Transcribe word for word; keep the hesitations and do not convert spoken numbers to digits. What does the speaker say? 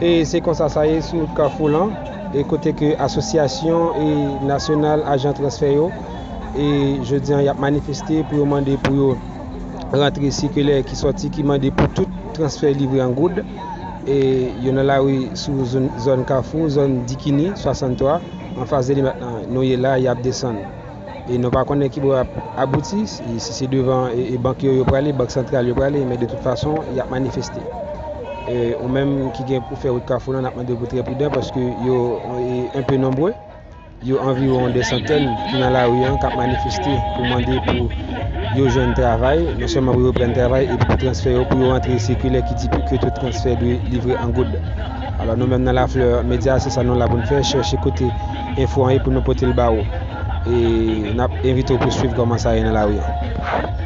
E se konsa sa ye sou wout Kafou lan, e kote ke asosyasyon e nasyonal ajan transfè yo, e jodi an y ap manifeste pou yo mande pou yo rantre sikilè ki sòti ki mande pou tout transfè livre an goud. E yo nan lari sou zòn, zòn Kafou, zòn Dikini, swasanntwa, anfas de limèt lan nou ye la, y ap desann. E nou pa konnen ki bò y ap abouti, si, si se devan e, e bank yo yo prale, bank santral yo prale, men de tout fason, y ap manifeste. E ou menm ki gen pou fè wout Kafou lan, n ap mande w pou trè pridan paske yo e, enpe nonbre. Yo anviwon de santèn ki nan lari an k ap manifeste pou mande pou yo jwenn travay, non sèlman pou yo reprann travay epi pou transfè yo, pou yo rantre sikilè ki di ke tout transfè dwe livre an goud. Alò nou menm nan Laflè Medya, se sa nou la pou n fè, chèche kote enfo an ye pou nou pote l ba ou. E n ap envite w pou swiv kòman sa ye nan lari an.